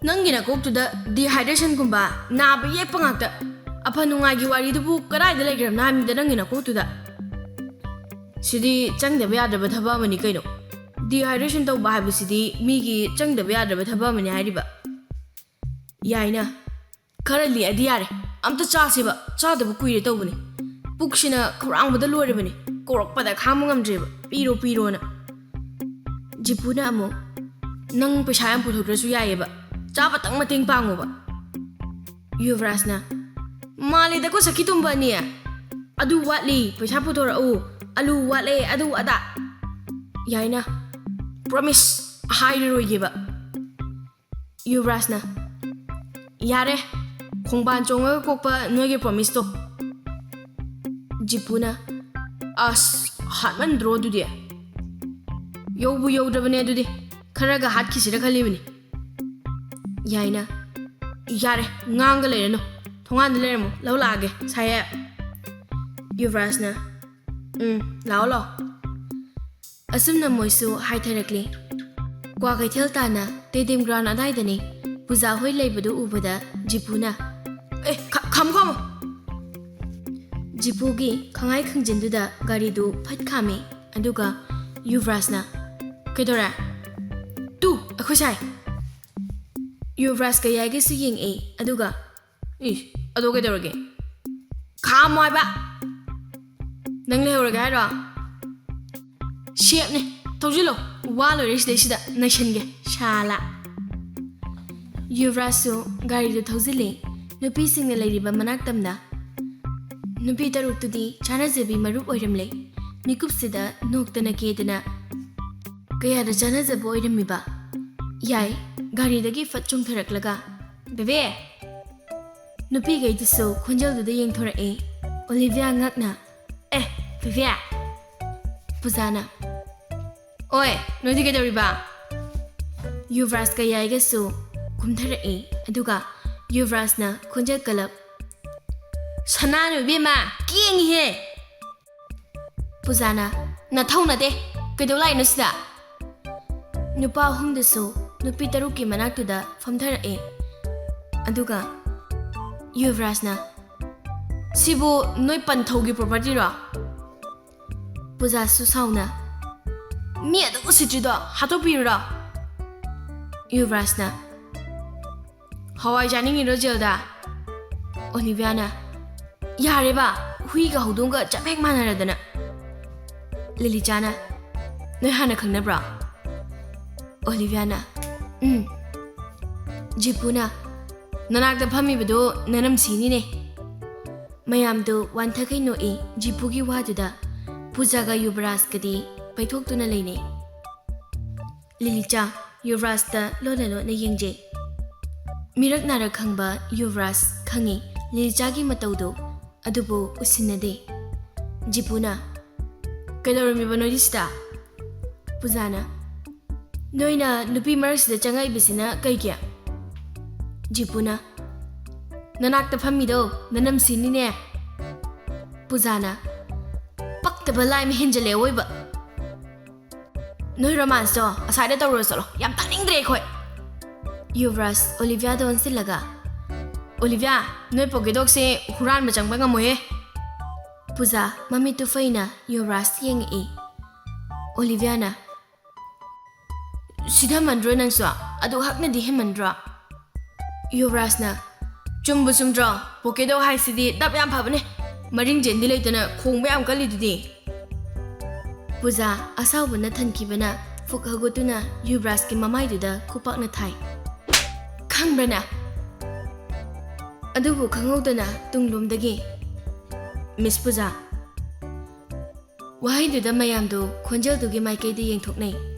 "ꯅꯪꯒꯤ ꯅꯀꯣꯛꯇꯨꯗ ꯗꯤꯍꯥꯏꯗ꯭ꯔꯦꯁꯟꯒꯨꯝꯕ, ꯅꯥꯕ ꯌꯦꯛꯄ ꯉꯥꯛꯇ꯫ ꯑꯐ ꯅꯨꯡꯉꯥꯏꯒꯤ ꯋꯥꯔꯤꯗꯨꯕꯨ ꯀꯗꯥꯏꯗ ꯂꯩꯈ꯭ꯔꯕꯅꯣ ꯍꯥꯏꯕꯅꯤꯗ ꯅꯪꯒꯤ ꯅꯀꯣꯛꯇꯨꯗ꯫ ꯁꯤꯗꯤ ꯆꯪꯗꯕ ꯌꯥꯗ꯭ꯔꯕ ꯊꯕꯛ ꯑꯃꯅꯤ ꯀꯩꯅꯣ꯫ ꯗꯤꯍꯥꯏꯗ꯭ꯔꯦꯁꯟ ꯇꯧꯕ ꯍꯥꯏꯕꯁꯤꯗꯤ ꯃꯤꯒꯤ ꯆꯪꯗꯕ ꯌꯥꯗ꯭ꯔꯕ ꯊꯕꯛ ꯑꯃꯅꯤ ꯍꯥꯏꯔꯤꯕ꯫" ꯌꯥꯏꯅ, "ꯈꯔ ꯂꯦꯛꯑꯗꯤ ꯌꯥꯔꯦ꯫ ꯑꯝꯇ ꯆꯥꯁꯦꯕ, ꯆꯥꯗꯕ ꯀꯨꯏꯔꯦ ꯇꯧꯕꯅꯦ꯫ ꯄꯨꯛꯁꯤꯅ ꯈꯧꯔꯥꯡꯕꯗ ꯂꯣꯏꯔꯕꯅꯦ, ꯀꯧꯔꯛꯄꯗ ꯈꯥꯡꯕ ꯉꯝꯗ꯭ꯔꯦꯕ, ꯄꯤꯔꯣ, ꯄꯤꯔꯣꯅ꯫" ꯖꯤꯄꯨꯅ ꯑꯃꯨꯛ, "ꯅꯪ ꯄꯩꯁꯥ ꯌꯥꯝ ꯄꯨꯊꯣꯛꯇ꯭ꯔꯁꯨ ꯌꯥꯏꯌꯦꯕ, ꯆꯥꯕꯇꯪ ꯃꯇꯦꯡ ꯄꯥꯡꯉꯣꯕ꯫" ꯌꯨꯕ꯭ꯔꯥꯖꯅ, "ꯃꯥꯜꯂꯦꯗꯀꯣ ꯁꯈꯤꯇꯣꯝꯕ ꯑꯅꯤ, ꯑꯗꯨ ꯋꯥꯠꯂꯤ, ꯄꯩꯁꯥ ꯄꯨꯊꯣꯔꯛꯎ, ꯑꯂꯨ ꯋꯥꯠꯂꯦ, ꯑꯗꯨ ꯑꯗꯥ꯫" ꯌꯥꯏꯅ, "ꯄ꯭ꯔꯣꯃꯤꯁ, ꯍꯥꯏꯔꯔꯣꯏꯒꯦꯕ꯫" ꯌꯨꯕ꯭ꯔꯥꯖꯅ, "ꯌꯥꯔꯦ, ꯈꯣꯡꯕꯥꯟ ꯆꯣꯡꯉꯒ ꯀꯣꯛꯄ ꯅꯣꯏꯒꯤ ꯄ꯭ꯔꯣꯃꯤꯁꯇꯣ꯫" ꯖꯤꯄꯨꯅ, "ꯑꯁ, ꯍꯥꯠꯃꯟꯗ꯭ꯔꯣ ꯑꯗꯨꯗꯤ? ꯌꯧꯕꯨ ꯌꯧꯗ꯭ꯔꯕꯅꯦ ꯑꯗꯨꯗꯤ, ꯈꯔꯒ ꯍꯥꯠꯈꯤꯁꯤꯔ ꯈꯜꯂꯤꯕꯅꯤ꯫" ꯌꯥꯏꯅ, "ꯌꯥꯔꯦ, ꯉꯥꯡꯒ ꯂꯩꯔꯅꯨ, ꯊꯣꯡꯒꯥꯟꯗ ꯂꯩꯔꯝꯃꯣ, ꯂꯧ ꯂꯥꯛꯑꯒꯦ, ꯁꯥꯍꯦꯕ꯫ ꯌꯨꯕꯔꯥꯖꯅ, "ꯎꯝ, ꯂꯥꯛꯑꯣ, ꯂꯥꯛꯑꯣ"꯫ ꯑꯁꯨꯝꯅ ꯃꯣꯏꯁꯨ ꯍꯥꯏꯊꯔꯛꯂꯤ꯫ ꯀ꯭ꯋꯥꯀꯩꯊꯦꯜ ꯇꯥꯟꯅ ꯇꯦꯗꯤꯝ ꯒ꯭ꯔꯥꯎꯟ ꯑꯗꯥꯏꯗꯅꯤ ꯄꯨꯖꯥ ꯍꯣꯏ ꯂꯩꯕꯗꯨ ꯎꯕꯗ ꯖꯤꯄꯨꯅ, "ꯑꯦ, ꯈ-, ꯈꯥꯝꯃꯨ, ꯈꯥꯝꯃꯨ!" ꯖꯤꯄꯨꯒꯤ ꯈꯪꯉꯥꯏ ꯈꯪꯖꯤꯟꯗꯨꯗ ꯒꯥꯔꯤꯗꯨ ꯐꯠ ꯈꯥꯝꯃꯤ꯫ ꯑꯗꯨꯒ ꯌꯨꯕꯔꯥꯖꯅ, "ꯀꯩꯗꯧꯔꯦ?" "ꯇꯨ, ꯑꯩꯈꯣꯏ ꯁꯥꯏ!" ꯌꯨꯕꯔꯥꯖ ꯀꯌꯥꯏꯒꯤꯁꯨ ꯌꯦꯡꯉꯛꯏ꯫ ꯑꯗꯨꯒ, "ꯏꯁ, ꯑꯗꯣ ꯀꯩꯗꯧꯔꯒꯦ?" "ꯈꯥꯝꯃꯣ ꯍꯥꯏꯕ!" "ꯅꯪ ꯂꯩꯍꯧꯔꯒꯦ ꯍꯥꯏꯔꯣ?" "ꯁꯦꯞꯅꯦ, ꯊꯧꯖꯤꯜꯂꯣ, ꯋꯥ ꯂꯣꯏꯔꯦ ꯁꯤꯗꯩꯁꯤꯗ, ꯅꯩꯁꯟꯒꯦ, ꯁꯥꯂꯥ!" ꯌꯨꯕꯔꯥꯖꯁꯨ ꯒꯥꯔꯤꯗꯨ ꯊꯧꯖꯤꯜꯂꯤ꯫ ꯅꯨꯄꯤꯁꯤꯡꯅ ꯂꯩꯔꯤꯕ ꯃꯅꯥꯛ ꯇꯝꯅ꯫ ꯅꯨꯄꯤ ꯇꯔꯨꯛꯇꯨꯗꯤ ꯆꯥꯅꯖꯕꯤ ꯃꯔꯨꯞ ꯑꯣꯏꯔꯝꯂꯦ꯫ ꯃꯤꯀꯨꯞꯁꯤꯗ ꯅꯣꯛꯇꯅ ꯀꯦꯗꯅ ꯀꯌꯥꯗ ꯆꯥꯅꯖꯕ ꯑꯣꯏꯔꯝꯃꯤꯕ꯫ ꯌꯥꯏ, ꯒꯥꯔꯤꯗꯒꯤ ꯐꯠ ꯆꯣꯡꯊꯔꯛꯂꯒ, "ꯕꯦꯕꯦ!" ꯅꯨꯄꯤꯈꯩꯗꯨꯁꯨ ꯈꯣꯟꯖꯦꯜꯗꯨꯗ ꯌꯦꯡꯊꯣꯔꯛꯑꯦ꯫ ꯑꯣꯂꯤꯚꯤꯌꯥ ꯉꯛꯅ, "ꯑꯦ, ꯕꯦꯕꯦ!" ꯄꯨꯖꯥꯅ, "ꯑꯣꯏ, ꯅꯣꯏꯗꯤ ꯀꯩꯗꯧꯔꯤꯕ?" ꯌꯨꯕꯔꯥꯖ ꯀꯌꯥꯏꯒꯁꯨ ꯀꯨꯝꯊꯔꯛꯑꯦ꯫ ꯑꯗꯨꯒ ꯌꯨꯕꯔꯥꯖꯅ ꯈꯣꯟꯖꯦꯜ ꯀꯜꯂꯞ, "ꯁꯅꯥꯅꯨ ꯏꯕꯦꯝꯃ, ꯀꯦꯡꯉꯤꯍꯦ!" ꯄꯨꯖꯥꯅ, "ꯅꯊꯧ ꯅꯠꯇꯦ, ꯀꯩꯗꯧ ꯂꯥꯛꯏꯅꯣ ꯁꯤꯗ?" ꯅꯨꯄꯥ ꯑꯍꯨꯝꯗꯨꯁꯨ ꯅꯨꯄꯤ ꯇꯔꯨꯛꯀꯤ ꯃꯅꯥꯛꯇꯨꯗ ꯐꯝꯊꯔꯛꯑꯦ꯫ ꯑꯗꯨꯒ ꯌꯨꯕꯔꯥꯖꯅ, "ꯁꯤꯕꯨ ꯅꯣꯏ ꯄꯟꯊꯧꯒꯤ ꯄ꯭ꯔꯣꯄꯔꯇꯤꯔꯣ?" ꯄꯨꯖꯥꯁꯨ ꯁꯥꯎꯅ, "ꯃꯤ ꯑꯗꯨꯛ ꯎꯁꯤꯠꯇ꯭ꯔꯤꯗꯣ ꯍꯥꯠꯇꯣꯛꯄꯤꯔꯨꯔꯣ?" ꯌꯨꯕꯔꯥꯖꯅ, "ꯍꯋꯥꯏ ꯆꯥꯅꯤꯡꯉꯤꯔꯣ ꯖꯦꯜꯗ?" ꯑꯣꯂꯤꯚꯤꯌꯥꯅ, "ꯌꯥꯔꯦꯕ, ꯍꯨꯏꯒ ꯍꯧꯗꯣꯡꯒ ꯆꯞ ꯍꯦꯛ ꯃꯥꯟꯅꯔꯗꯅ!" ꯂꯤꯂꯤꯆꯥꯅ, "ꯅꯣꯏ ꯍꯥꯟꯅ ꯈꯪꯅꯕ꯭ꯔꯣ?" ꯑꯣꯂꯤꯚꯤꯌꯥꯅ, "ꯎꯝ꯫" ꯖꯤꯄꯨꯅ, "ꯅꯅꯥꯛꯇ ꯐꯝꯃꯤꯕꯗꯣ ꯅꯅꯝꯁꯤꯅꯤꯅꯦ!" ꯃꯌꯥꯝꯗꯨ ꯋꯥꯟꯊꯈꯩ ꯅꯣꯛꯏ ꯖꯤꯄꯨꯒꯤ ꯋꯥꯗꯨꯗ꯫ ꯄꯨꯖꯥꯒ ꯌꯨꯕꯔꯥꯖꯀꯗꯤ ꯄꯩꯊꯣꯛꯇꯨꯅ ꯂꯩꯅꯩ꯫ ꯂꯤꯂꯤꯆꯥ ꯌꯨꯕꯔꯥꯖꯇ ꯂꯣꯟꯅ ꯂꯣꯟꯅ ꯌꯦꯡꯖꯩ꯫ ꯃꯤꯔꯛ ꯅꯥꯔꯛ ꯈꯪꯕ ꯌꯨꯕꯔꯥꯖ ꯈꯪꯉꯤ ꯂꯤꯂꯤꯆꯥꯒꯤ ꯃꯇꯧꯗꯨ, ꯑꯗꯨꯕꯨ ꯎꯁꯤꯟꯅꯗꯦ꯫ ꯖꯤꯄꯨꯅ, "ꯀꯩꯗꯧꯔꯝꯃꯤꯕ ꯅꯣꯏꯗꯤ ꯁꯤꯗ?" ꯄꯨꯖꯥꯅ, "ꯅꯣꯏꯅ ꯅꯨꯄꯤ ꯃꯔꯛꯁꯤꯗ ꯆꯪꯉꯛꯏꯕꯁꯤꯅ ꯀꯩꯒꯤ?" ꯖꯤꯄꯨꯅ, ꯅꯅꯥꯛꯇ ꯐꯝꯃꯤꯗꯣ ꯅꯅꯝꯁꯤꯅꯤꯅꯦ꯫ ꯄꯨꯖꯥꯅ, "ꯄꯛꯇꯕ ꯂꯥꯏꯃ ꯍꯦꯟꯖꯜꯂꯦ ꯑꯋꯣꯏꯕ꯫ ꯅꯣꯏ ꯔꯣꯃꯥꯟꯁꯇꯣ ꯑꯁ꯭ꯋꯥꯏꯗ ꯇꯧꯔꯨꯔꯣ ꯆꯠꯂꯣ, ꯌꯥꯝ ꯇꯥꯅꯤꯡꯗ꯭ꯔꯦ ꯑꯩꯈꯣꯏ"꯫ ꯌꯨꯕꯔꯥꯖ ꯑꯣꯂꯤꯚꯤꯌꯥꯗ ꯑꯣꯟꯁꯤꯜꯂꯒ, "ꯑꯣꯂꯤꯚꯤꯌꯥ, ꯅꯣꯏ ꯄꯣꯀꯦꯗꯣꯛꯁꯦ ꯍꯨꯔꯥꯟꯕ ꯆꯪꯕ ꯉꯝꯃꯣꯏꯍꯦ"꯫ ꯄꯨꯖꯥ ꯃꯃꯤꯠꯇꯨ ꯐꯩꯅ ꯌꯨꯕꯔꯥꯖꯇ ꯌꯦꯡꯉꯛꯏ꯫ ꯑꯣꯂꯤꯚꯤꯌꯥꯅ, "ꯁꯤꯊꯃꯟꯗ꯭ꯔꯣ ꯅꯪꯁꯨ? ꯑꯗꯨ ꯍꯛꯅꯗꯤ ꯍꯦꯟꯃꯟꯗ꯭ꯔꯣ?" ꯌꯨꯕꯔꯥꯖꯅ, "ꯆꯨꯝꯕꯨ ꯆꯨꯝꯗ꯭ꯔꯣ? ꯄꯣꯀꯦꯗꯣꯛ ꯍꯥꯏꯁꯤꯗꯤ ꯗꯞ ꯌꯥꯝ ꯐꯕꯅꯦ꯫ ꯃꯔꯤꯡ ꯆꯦꯟꯗꯤ ꯂꯩꯇꯅ ꯈꯣꯡꯕ ꯌꯥꯝ ꯀꯜꯂꯤꯗꯨꯗꯤ"꯫ ꯄꯨꯖꯥ ꯑꯁꯥꯎꯕꯅ ꯊꯟꯈꯤꯕꯅ ꯐꯨꯛ ꯍꯧꯒꯠꯇꯨꯅ ꯌꯨꯕꯔꯥꯖꯀꯤ ꯃꯃꯥꯏꯗꯨꯗ ꯈꯨꯄꯥꯛꯅ ꯊꯥꯏ꯫ "ꯈꯪꯕ꯭ꯔꯅ?" ꯑꯗꯨꯕꯨ ꯈꯪꯍꯧꯗꯅ ꯇꯨꯡꯂꯣꯝꯗꯒꯤ, "ꯃꯤꯁ ꯄꯨꯖꯥ"꯫ ꯋꯥꯍꯩꯗꯨꯗ ꯃꯌꯥꯝꯗꯨ ꯈꯣꯟꯖꯦꯜꯗꯨꯒꯤ ꯃꯥꯏꯀꯩꯗ ꯌꯦꯡꯊꯣꯛꯅꯩ꯫